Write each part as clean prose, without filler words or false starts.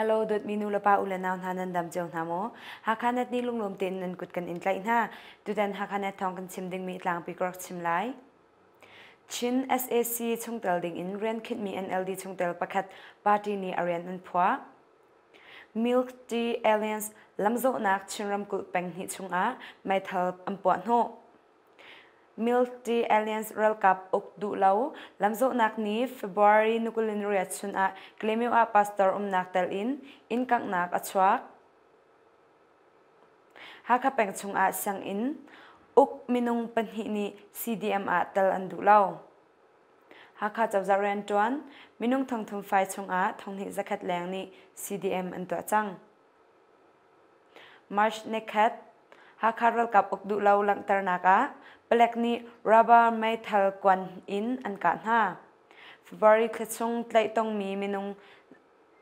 Hello dawtmi nu le pa u le nau hna nan dam cio hna maw? Hakha net nih lunglawm tein nan kut kan in tlaih hna. Tutan Hakha net thawng kan chim dingmi tlangpi ka rak chim lai. Chin SAC chungtel ding in rian khinhmi NLD chungtel pakhat party nih a rian an phuah. Milk Tea Alliance lamzawhnak Chin ramkulh peng hnih chungah meithal an puah hnawh. Milk Tea Alliance ralkap uk duh lo lamzawhnak nih February 28 chun ah Kalaymyo ah pastor umnak tel in inn kanghnak a chuak. Hakha peng chungah sianginn uk minung pahnih nih CDM ah tel an duh lo. Hakha cozah rianṭuan minung thongthum fai chungah thonghnih zakhat leng nih CDM an tuah cang. March nikhat, Hakha ralkap uk duh lo langhternak ah palek nih rubber meithal kuan in an kah hna. February thla chung tlaih tongmi minung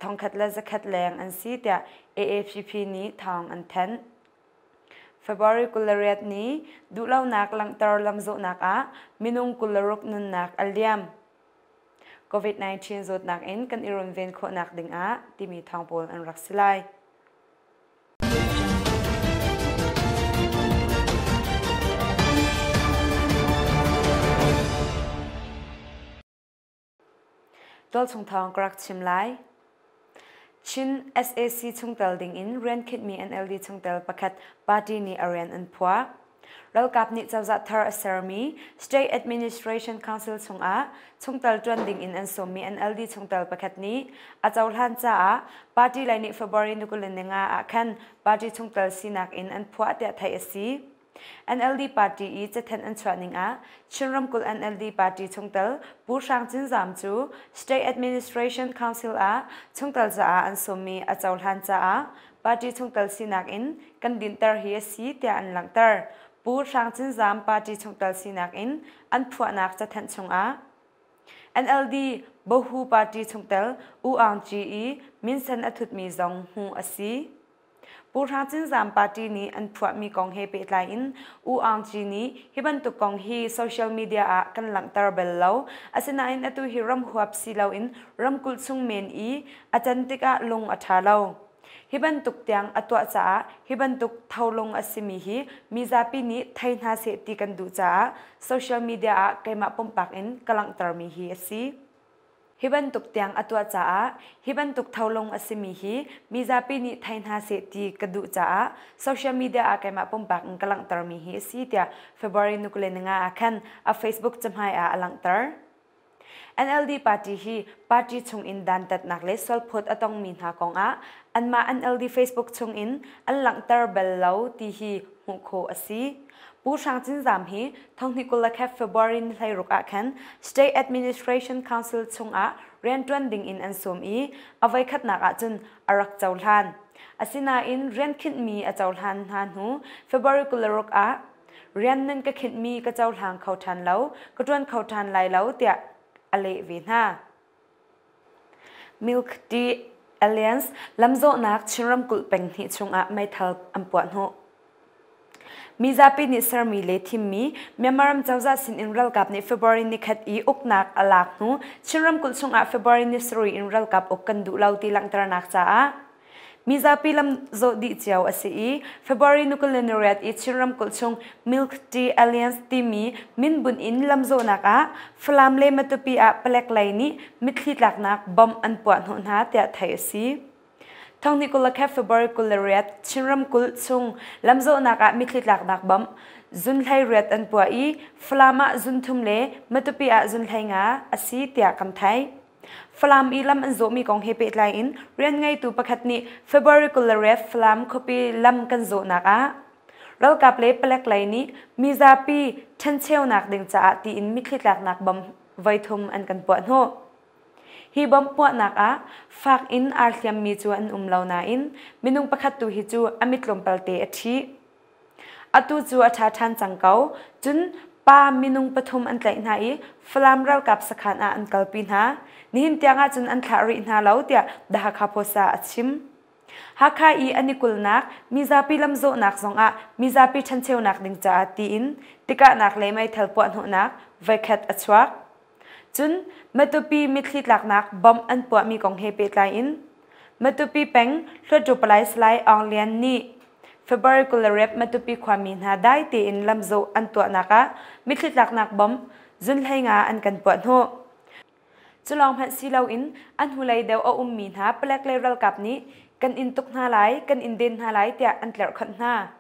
thongkhat le zakhat leng an si tiah AAPP nih thawng an thanh. February 28 ni duhlonak langhter lamzawhnak ah minung 26 nunnak a liam. COVID-19 zawtnak in kan i runven khawhnak dingah timi thawng pawl an rak si lai. Tualchung thawng ka rak chim lai. Chin SAC chungtel dingin rian khinhmi NLD chungtel pakhat party nih a rian an phuah. Ralkap nih cozah thar a sermi State Administration Council chungah chungtel ṭuan dingin an sawmmi NLD chungtel pakhat nih a cohlan caah party lei nih February 25 ah khan party chungtel sinak in an phuah tiah theih a si. NLD party i cathanh an chuah ning ah Chin ramkulh NLD party chungtel Pu Hrang Cin Zam cu State Administration Council ah chungtel caah an sawmmi a cohlan caah party chungtel sinak in kan dinhter hi a si tiah an langhter. Pu Hrang Cin Zam party chungtel sinak in an phuahnak cathanh chungah NLD Bohu party chungtel U Aung Kyi i minsen a thutmi zong hmuh a si. Pu Hrang Cin Zam party nih an phuahmi kong he pehtlai in U Aung Kyi nih hi bantuk kong hi social media ah kan langhter bal lo. Asinain atu hi ram huap si loin ramkulh chung men i a can tikah lung a ṭha lo. Hi bantuk tiang a tuah caah hi bantuk tholung a simi hi mizapi nih thei hna seh ti kan duh caah social media ah keimah pumpak in ka langhtermi hi a si. Hi bantuk tiang a tuah caah hi bantuk tholung a simi hi mizapi nih thei hna seh ti ka duh caah social media ah keimah pumpak in ka langhtermi hi a si tiah February 25 ah khan a Facebook cahmai ah a langhter. NLD party hi party chungin dantatnak le sualphawt a tongmi hna kongah anmah NLD Facebook chungin an langhter bal lo ti hi hmuh khawh a si. Pu Hrang Cin Zam hi thonghnih 21 February ni 16 ah khan State Administration Council chungah rianṭuan dingin an sawm i a voikhatnak ahcun a rak cohlan. Asinain rian khinhmi a cohlan hna hnu February 26 ah Rian nan ka khinhmi ka cohlang kho ṭhan lo, ka ṭuan kho ṭhan lai lo tiah a leh ve hna. Milk Tea Alliance lamzawhnak Chin ramkulh peng hnih chungah meithal an puah hnawh. Mizapi nih sermi le thimmi Myanmar ram cozah sinin ralkap nih February nikhat i uknak a lak hnu Chin ramkulh chungah February ni sarih in ralkap uk kan duh lo ti langhternak caah Mizapi lam zawh dih cio a si i February 28 i Chin ramkulh chung Milk Tea Alliance timi minbunh in lamzawhnak ah Falam le Matupi ah palek lei nih mitthli tlaknak bomb an puah hnawh hna tiah theih a si. Thonghnih 21 February 28 Chin ramkulh chung lamzawhnak ah mitthli tlaknak bomb zun 18 an puah i Falam ah zun thum le Matupi ah zun 15 a si tiah kan theih. Falam i lam an zawhmi kong he pehtlai in rian ngeitu pakhat nih February 28 Falam khuapi lam kan zawhnak ah ralkap le palek lei nih mizapi ṭhencheunak ding caah tiin mitthli tlaknak bom voithum an kan puah hnawh. Hi bom puahnak ah fak in aa hliammi cu an um lo nain minung pakhat tu hi cu a mit tlawmpalte a ṭhi. Atu cu a ṭha ṭhan cang ko. Cun pa minung pathum an tlaih hna i Falam ralkap sakhan ah an kalpi hna. Nihin tiang ahcun an thlah rih hna lo tiah The Hakha Post ah a chim. Hakha i an i kulhnak mizapi lamzawhnak zongah mizapi ṭhancheunak ding caah tiin tikahnak le meithal puahhnawhnak voikhat a chuak. Cun Matupi mitthli tlaknak bomb an puahmi kong he pehtlai in Matupi peng Hluttaw Palai Salai Aung Lian nih February 26 Matupi khuami hna dai tein lamzawh an tuahnak ah mitthli tlaknak bomb zunhlei nga an kan puah hnawh. Cu lawng hmanh si loin a hnulei deuh a ummi hna palek le ralkap nih kan in tuk hna lai, kan in den hna lai tiah an tlerhkhonh hna.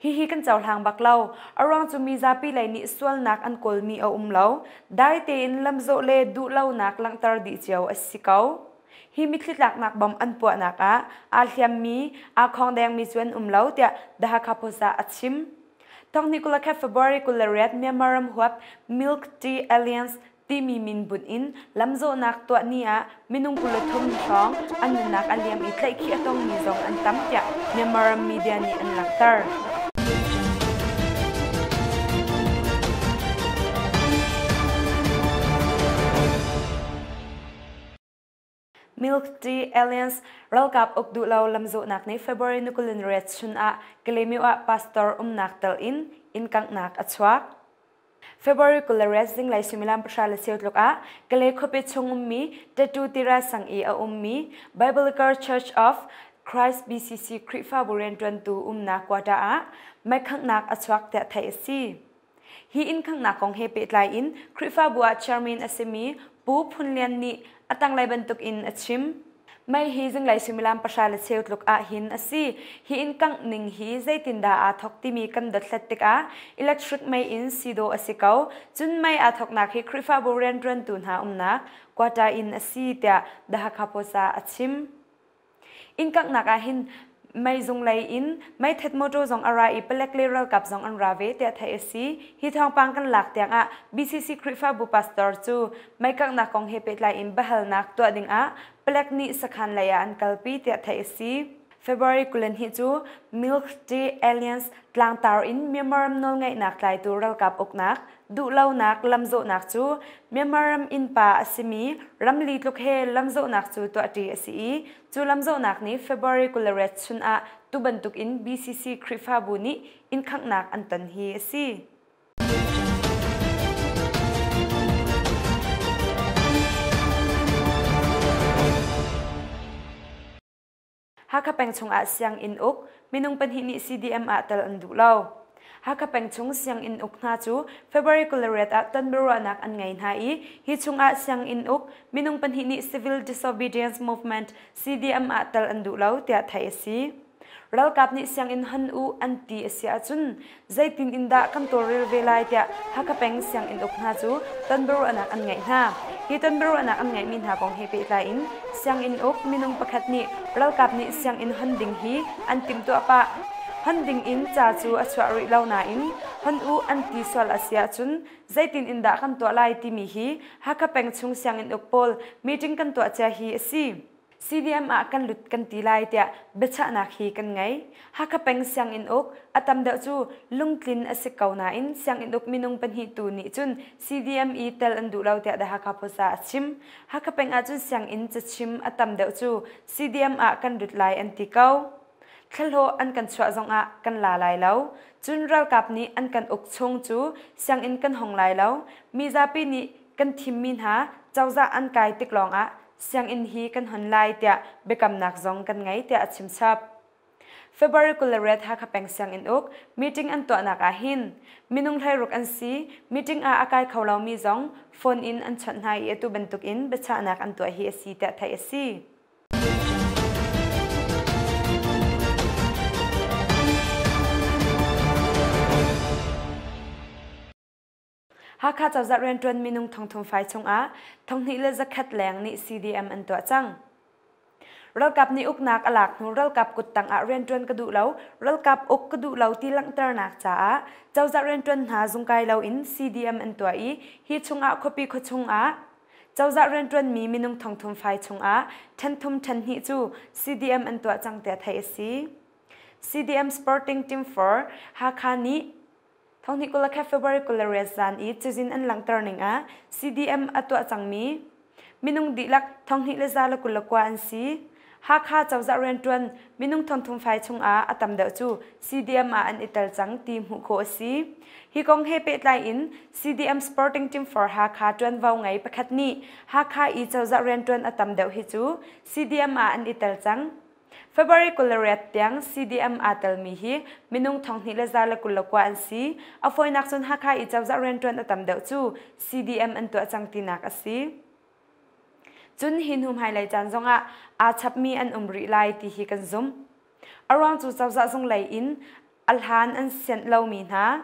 Hihi kan cohlang bak lo. A ruang cu mizapi lei nih sualnak an kawlmi a um lo. Dai tein lamzawh le duhlonak langhter dih cio a si ko. Hi mitthli tlaknak bom an puahnak ah aa hliammi, aa khawngdengmi cu an um lo tiah The Hakha Post ah a chim. Thonghnih 21 February 28 Myanmar ram huap Milk Tea Alliance timi min bunh in lamzawhnak tuah ni ah minung 23 hrawng an nunnak a liam i tlaihkhih a tongmi zong an tam tiah Myanmar ram media nih an langhter. Milk Tea Alliance ralkap uk duh lo lamzawhnak nih February 28 chun ah Kalaymyo ah pastor umnak tel in inn kanghnak a chuak. February 28 zinglei suimilam 10:15 tluk ah Kalay khuapi chung ummi Tattoo Tira sang i a ummi Biblical Church of Christ BCC Khrihfabu rianṭuantu umnak quarter ah meikhanghnak a chuak tiah theih a si. Hi inn khanghnak kong he pehtlai in Khrihfabu ah chairman a simi Pu Phun Lian nih a tanglei bantuk in a chim. Mei hi zinglei suimilam 10:15 tluk ah hin a si. Hi inn kangh ning hi zeitindah aa thawk timi kan dothlat tikah electric mei in si dawh a si ko. Cun mei aa thawknak hi Khrihfabu rianṭuantu hna umnak quarter in a si tiah The Hakha Post ah a chim. Inn kanghnak ah hin meizung lei in meithet motor zong a ra i palek le ralkap zong an ra ve tiah theih a si. Hi thawngpang kan lak tiang ah BCC Khrihfabu pastor cu mei kanghnak kong he pehtlai in biahalnak tuah ding ah palek nih sakhan lei ah an kalpi tiah theih a si. February 22 cu Milk Tea Alliance tlangtar in Myanmar ram nawlngeihnak tlaitu ralkap uknak duhlonak lamzawhnak cu Myanmar ram innpa a simi ramli tluk he lamzawhnak cu tuahṭi a si i cu lamzawhnak nih February 28 chun ah tu bantuk in BCC Khrihfabu nih inn khanghnak an ton hi a si. Hakha peng chungah sianginn uk minung pahnih nih CDM ah tel an duh lo. Hakha peng chung sianginn uk hna cu February 28 ah tonbiaruahnak an ngei hna i hi chungah sianginn uk minung pahnih nih Civil Disobedience Movement CDM ah tel an duh lo tiah theih a si. Ralkap nih sianginn hon u an ti a si ahcun zeitin in dah kan tawlrel ve lai tiah Hakha peng sianginn uk hna cu tonbiaruahnak an ngeih hna. Hi tonbiaruahnak an ngeihmi hna kong he pehtlai in sianginn uk minung pakhat nih ralkap nih sianginn hon ding hi an timhtuah pah. Hon ding in ca cu a chuah rih lo nain hon u an ti sual a si ahcun zeitin in dah kan tuah lai timi hi Hakha peng chung sianginn uk pawl meeting kan tuah cia hi a si. CDM ah kan lut kan ti lai tiah biachahnak hi kan ngei. Hakha peng sianginn uk a tam deuh cu lungtlin a si ko nain sianginn uk minung pahnih tu nih cun CDM i tel an duh lo tiah The Hakha Post ah a chim. Hakha peng ahcun sianginn cachim a tam deuh cu CDM ah kan lut lai an ti ko. Thlahlawh an kan chuah zongah kan la lai lo. Cun ralkap nih an kan uk chung cu sianginn kan hong lai lo. Mizapi nih kan thimmi hna cozah an kai tik lawngah sianginn hi kan hon lai tiah biakamnak zong kan ngei tiah a chim chap. February 28 Hakha peng sianginn uk meeting an tuahnak ah hin minung 16 an si. Meeting ah a kai kho lomi zong phone in an chawnh hna i atu bantuk in biachahnak an tuah hi a si tiah theih a si. Hakha cozah rianṭuan minung thongthum fai chungah 2100 leng nih CDM an tuah cang. Ralkap nih uknak a lak hnu ralkap kuttang ah rianṭuan ka duh lo, ralkap uk ka duh lo ti langhternak caah cozah rianṭuan hna zungkai loin CDM an tuah i hi chungah khuapi khuachung ah cozah rianṭuanmi minung thongthum fai chungah ṭhenthum ṭhenhnih cu CDM an tuah cang tiah theih a si. CDM Sporting Team for Hakha nih Thonghnih 21 February 28 zan i cazin an langhter ning ah CDM a tuah cangmi minung dihlak 2129 an si. Hakha cozah rianṭuan minung thongthum fai chungah a tam deuh cu CDM ah an i tel cang ti hmuh khawh a si. Hi kong he pehtlai in CDM Sporting Team for Hakha ṭuanvo ngei pakhat nih Hakha i cozah rianṭuan a tam deuh hi cu CDM ah an i tel cang. February 28 tiang CDM aa telmi hi minung 2129 an si. A fawinak cun Hakha i cozah rianṭuan a tam deuh cu CDM an tuah cang tinak a si. Cun hi hnu hmailei caan zongah aa chapmi an um rih lai ti hi kan zumh. A ruang cu cozah zung lei in a hlan an sianh lomi hna,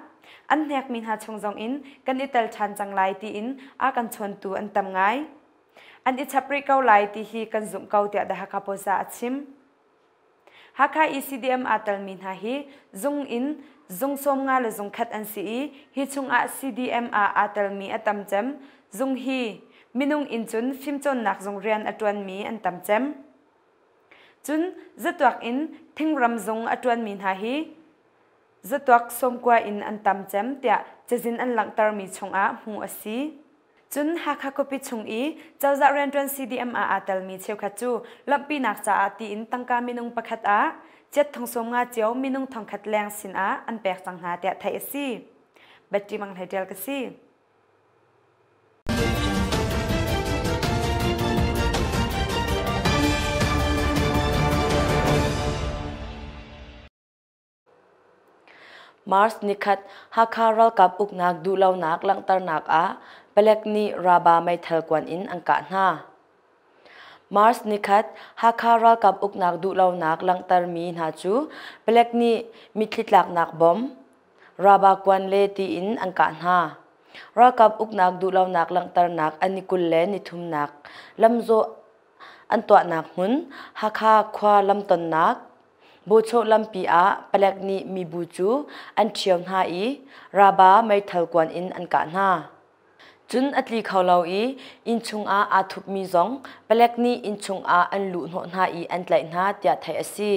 an hnekmi hna chung zongin kan i tel ṭhan cang lai tiin a kan chawntu an tam ngai. An i chap rih ko lai ti hi kan zumh ko tiah The Hakha Post ah a chim. Hakha ECDM aa telmi hna hi zung in zung 50 le zung khat an si i hi chungah CDM ah aa telmi a tam cem. Zung hi minung in cun fimcawnnak zung rian a ṭuanmi an tam cem. Cun zatuak in thingram zung a ṭuanmi hna hi zatuak 90 in an tam cem tiah cazin an langhtermi chungah hmuh a si. Cun Hakha khuapi chung i cozah rianṭuan CDM ah aa telmi cheukhat cu lawmhpinak caah tiin tangka minung pakhat ah chiat thong 50 cio minung 1000 leng sinah an pek cang hna tiah theih a si. Betty Mang Hlei ṭial ka si. March nikhat Hakha ralkap uknak duhlonak langhternak ah palek nih raba meithal kuan in an kah hna. March nikhat Hakha ralkap uknak duhlonak langhtermi hna cu palek nih mitthli tlaknak bom, raba kuan le tiin an kah hna. Ralkap uknak duhlonak langhternak an ni 23nak lamzawh an tuahnak hmun Hakha khua lamtonnak Buchoh lampi ah palek nih mibu cu an ṭhio hna i raba meithal kuan in an kah hna. Cun a tli kho lo i innchung ah aa thupmi zong palek nih innchung ah an luhhnawh hna i an tlaih hna tiah theih a si.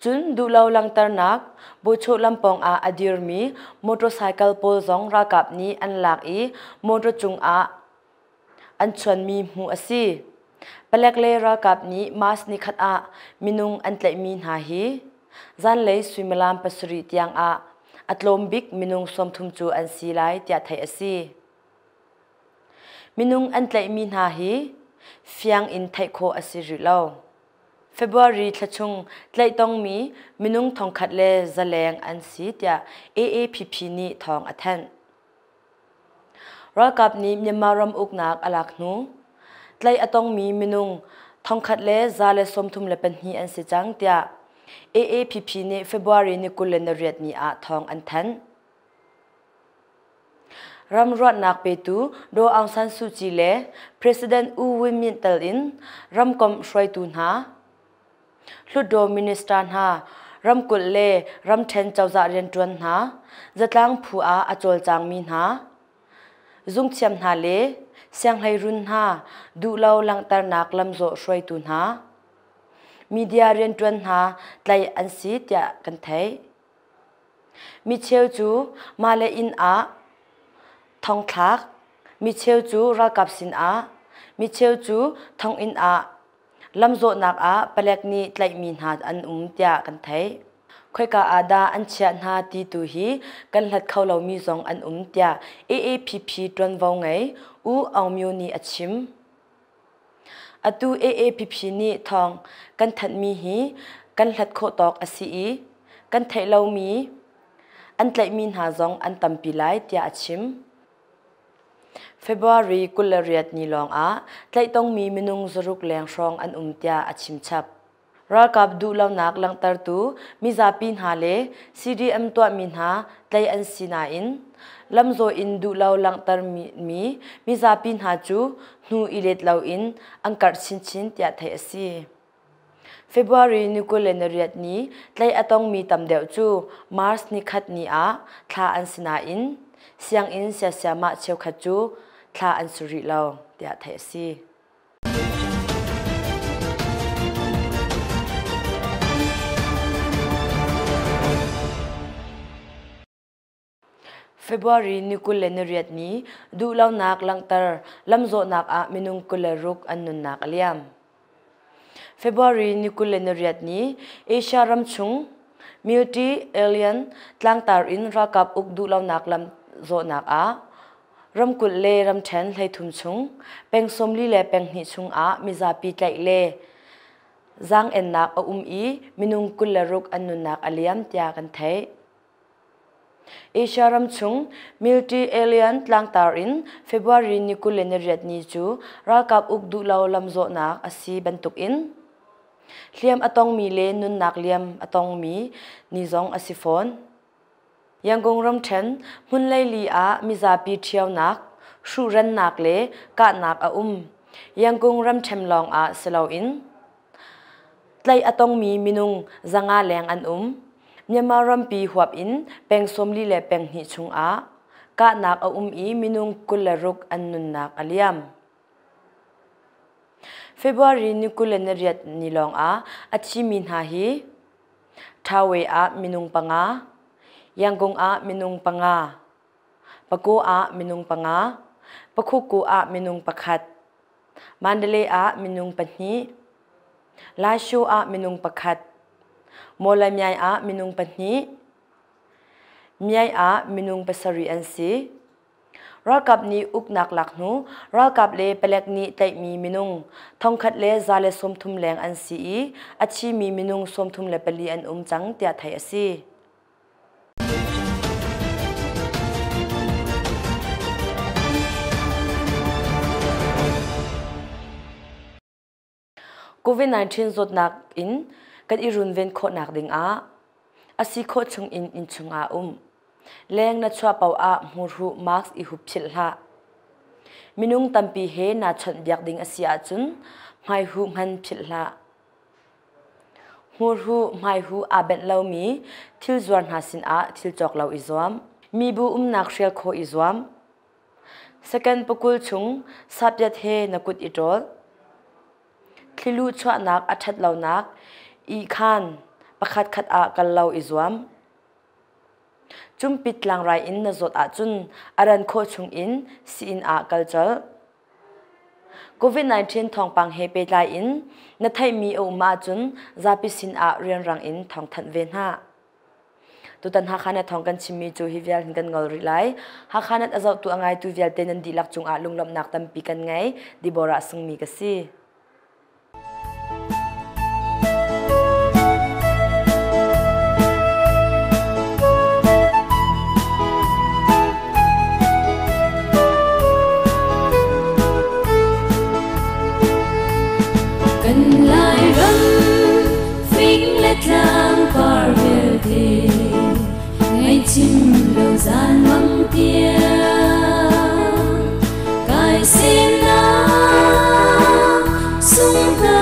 Cun duhlo langhternak Buchoh lam pawngah a dirmi motorcycle pawl zong ralkap nih an lak i motor cungah an chuanmi hmuh a si. Palek le ralkap nih March nikhat ah minung an tlaihmi hna hi zanlei suimilam 7 tiang ah a tlawm bik minung 30 cu an si lai tiah theih a si. Minung an tlaihmi hna hi fiang in theih khawh a si rih lo. February thla chung tlaih tongmi minung 1,100 leng an si tiah AAPP nih thawng a thanh. Ralkap nih Myanmar ram uknak a lak hnu, tlaih a tongmi minung 1,132 an si cang tiah AAPP nih February ni 28 ni ah thawng an thanh. Ram ruahnak petu Daw Aung San Suu Kyi le President U Win Myint tel in ramkomh hruaitu hna, Hlutdaw minister hna, ramkulh le ramṭhen cozah rianṭuan hna, zatlang phu ah a cawlcangmi hna, zungthiam hna le sianghleirun hna duhlo langhternak lamzawh hruaitu hna, media rianṭuan hna tlaih an si tiah kan theih. Micheu cu mah le inn ah thongthlak, micheu cu ralkap sinah, micheu cu thonginn ah Lamzawhnak ah palek nih tlaihmi hna an um tiah kan theih. Khoika ah dah an chiah hna ti tu hi kan hlat kho lomi zong an um tiah AAPP ṭuanvo ngei U Aung Myo nih a chim. Atu AAPP nih thawng kan thanhmi hi kan hlat khawh tawk a si i kan theih lomi an tlaihmi hna zong an tampi lai tiah a chim. February 28 ni lawngah tlaih-tongmi minung 6 leng hrawng an um tiah a chimchap. Ralkap duhlonak langhtertu mizapi hna le CDM tuahmi hna tlaih an si nain lamzawh in duhlo langhtermi mizapi hna cu hnu i let loin an karh chinchin tiah theih a si. February ni 28 ni tlaih a tongmi tam deuh cu March nikhat ni ah thla an si nain sianginn siasiamah cheukhat cu thla an si rih lo tiah theih a si. February ni 28 ni duhlonak langhter lamzawhnak ah minung 26 an nunnak a liam. February ni 28 ni Asia ram chung Multi Alien tlangtar in ralkap uk duhlonak lam zawhnak ah ramkulh le ramṭhen 33 chung peng 42 le peng 2 chung ah mizapi tlaih le zaang-ennak a um i minung 26 an nunnak a liam tiah kan theih. Asia ram chung Multi Alien tlangtar in February ni 28 ni cu ralkap uk duhlo lamzawhnak a si bantukin hliam a tongmi le nunnak liam a tongmi ni zong a si fawn. Yangon ramṭhen hmun leili ah mizapi ṭhionak, hruhrennak le kahnak a um. Yangon ramṭhen lawng ah si loin tlaih a tongmi minung 500 leng an um. Myanmar rampi huap in peng 42 le peng 2 chungah kahnak a um i minung 26 an nunnak a liam. February ni 28 ni lawng ah a thimi hna hi Thawe ah minung panga, Yangon ah minung panga, Pago ah minung panga, Pakhuku ah minung pakhat, Mandalay ah minung pahnih, Lasho ah minung pakhat, Mawlamyai ah minung pahnih, Myai ah minung pasarih an si. Ralkap nih uknak lak hnu ralkap le palek nih tlaihmi minung 1,130 leng an si i a thimi minung 34 an um cang tiah theih a si. COVID-19 zawtnak in kan i runven khawhnak dingah a si khawh chungin innchung ah um. Leng na chuah paoh ah hmurhuh mask i hup philh hlah. Minung tampi he naa chawnhbiak ding a si ahcun hmaihuh hman philh hlah. Hmurhuh hmaihuh aa benh lomi thil zuar hna sinah thil cawk lo i zuam. Mibu umnak hrial khawh i zuam. Second pakul chung sapyat he na kut i ṭawl. Thlilu chuahnak a ṭhat lonak ihkhaan pakhatkhat ah kal lo i zuam. Cumpit tlangrai in na zawt ahcun a ran khawh chungin sii-inn ah kal colh. COVID-19 thawngpang he pehtlai in na theihmi a um ahcun zapi sin ah rianrang in thawngthanh ve hna. Tutan Hakha na thawng kan chimmi cu hi vial hin kan ngol rih lai. Hakha nat a zohtu a ngaitu vialte nan dihlak cungah lunglawmhnak tampi kan ngei. Deborah Sungmi ka si. Kan Lairam fing le tlang par vialte ngaihchim lo zan mang tiang kai sin na sung hna.